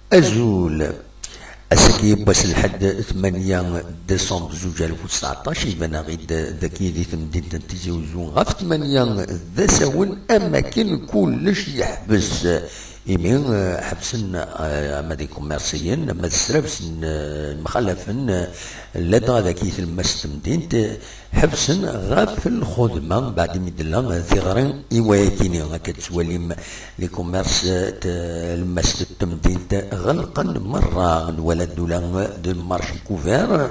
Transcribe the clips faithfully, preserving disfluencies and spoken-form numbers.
Azul. Ass-agi n wass n lḥedd, tmanya décembre zuǧ alaf u tseɛṭac, iban-aɣ-id dagi di temdint n Tizi Uzzu ɣef tmanya d asawen, am akken kullec yeḥbes. Imi, eh, ḥebsen, eh, ama d ikummersiyen, ama d srabsen, eh, mxalafen, eh, ladɣa dagi tlemmast n temdint, eh, ḥebsen ɣef lxedma, mbeɛd imi d-tella tiɣri i wayakini. Akka d-tettwalim les commerces, eh, tlemmast n temdint ɣelqen merra, nwala-d ula d marché couvert,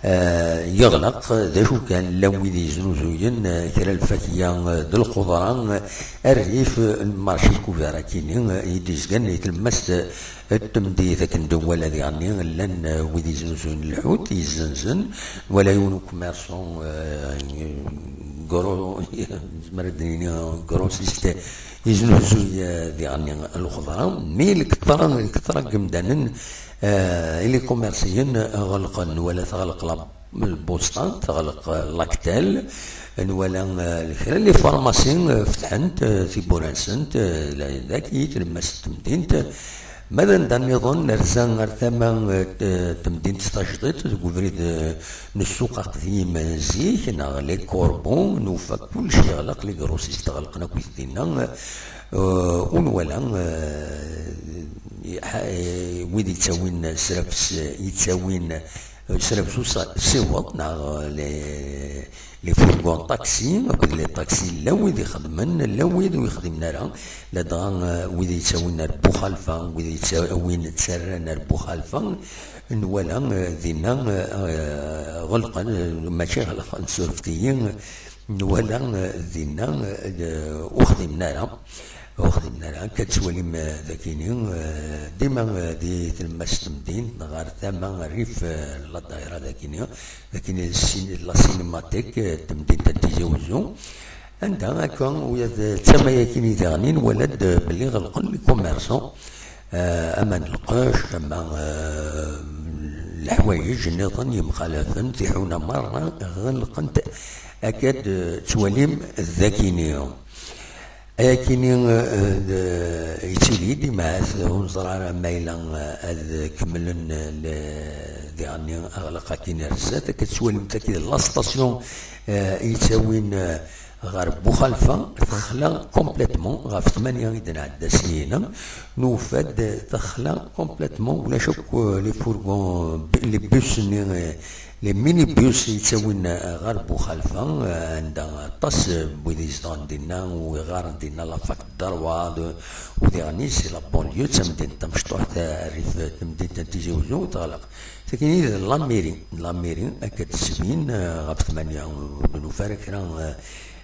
eh, yeɣleq. D acu kan, llan wid yeznuzuyen, eh, kra lfakya, eh, d lxeḍra, eh, rrif, eh, marché couvert akini, eh, i d-izgan i tlemmast, eh, n temdint. Akken d-nwala diɣenni, llan, eh, wid yeznuzuyen lḥut, yezzenzen, nwala yiwen ukummersu, eh, gro-, nezmer ad d-nini grossiste, yeznuzuy, eh, diɣenni lxeḍra, mi lketra, lketra n yemdanen, eh, i les commerciyen ɣelqen, nwala teɣleq la, lbusṭa, teɣleq, eh, l'actel, nwala, eh, kra les pharmacies, eh, fetḥent, eh, tiwwura-nsent, eh, la, dagi tlemmast n temdint. Ma d anda nniḍen, nerza ar tama, eh, t-, temdint tajdiṭ, deg ubrid, eh, n ssuq aqdim zik, neɣ les corbeaux, nufa kullec yeɣleq, les grossistes ɣelqen akk dinna, eh, ur nwala, eh, eh, wid yettawin srabes, yettawin, eh, srabes usa-, usiweḍ, neɣ les, les fourgons taxi, akked les taxis, llan wid ixedmen, llan wid ur ixdimen ara, ladɣa, eh, wid yettawin ar Buxalfa, wid yettawin, ttarran ar Buxalfa, nwala, eh, dinna, eh, ɣelqen, eh, mačči ɣelqen, surfet-iyi, nwala, eh, dinna, eh, ur xdimen ara, ur xdimen ara. Akka d-tettwalim, eh, dakini, eh, dima, eh, di tlemmast n temdint, neɣ ɣer tama rrif, eh, la daïra dakini, dakini sin-, la cinémathèque, eh, temdint n Tizi Uzzu. Anda akka, ula d tama-yakini diɣenni, nwala-d, eh, belli ɣelqen les commerçants, eh, ama n lqecc, ama, eh, leḥwayeǧ nniḍen yemxalafen, tiḥuna merra ɣelqent. Akka d-tettwalim dakini. Ayakini, eh, d-, yettili-d, imɛat, ur neẓri ara ma yella, eh, ad kemmlen, eh, le-, diɣenni aɣlaq akkin ar zdat. Akka tettwalim-t akkin la station, eh, yettawin, eh, ɣer Buxalfa, texla complètement. Ɣef tmanya i d-nɛedda syin, nufa-d texla complètement, ulac akk, eh, les fourgons, les bus-nni, eh, les minibus yettawin, eh, ɣer Buxalfa, eh, anda aṭas, eh, n wid izedɣen dinna, u iɣaren dinna la fac de droit, d-, u diɣenni c'est la banlieue, d tamdint tamecṭuḥt, eh, rrif, eh, tamdint n Tizi Uzzu, teɣleq. Sakkin i d la mairie, la mairie, akka d-tesbin, eh, ɣef tmanya, ur d-nufi ara kra, eh,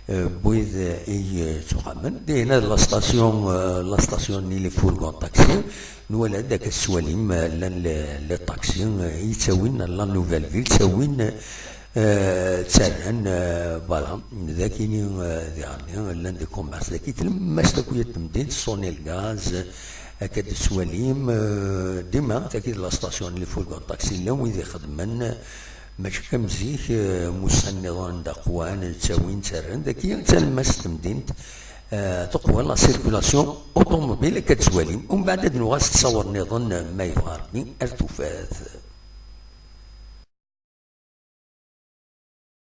eh, n wid, eh, i, eh, ttuqamen. Dinna d la station, eh, la station-nni les fourgons taxi, nwala-d akka tettwalim, eh, llan les, les taxis, eh, yettawin la nouvelle ville, ttawin, eh, ttarran, eh, voilà, dakini, eh, diɣenni, llan des commerces, daki tlemmast akk yat temdint, sonner le gaz, eh, akka d-tettwalim, eh, dima, taki d la station les fourgons taxi, llan wid ixedmen, eh, mačči am zik, eh, mussan nniḍen d aqwan, ttawin, ttarran, daki d talemmast temdint, eh, teqwa la circulation automobile, akka d-tettwalim. Umbeɛd ad nuɣal s ttṣawer nniḍen, ma yebɣa Rebbi, ar tufat.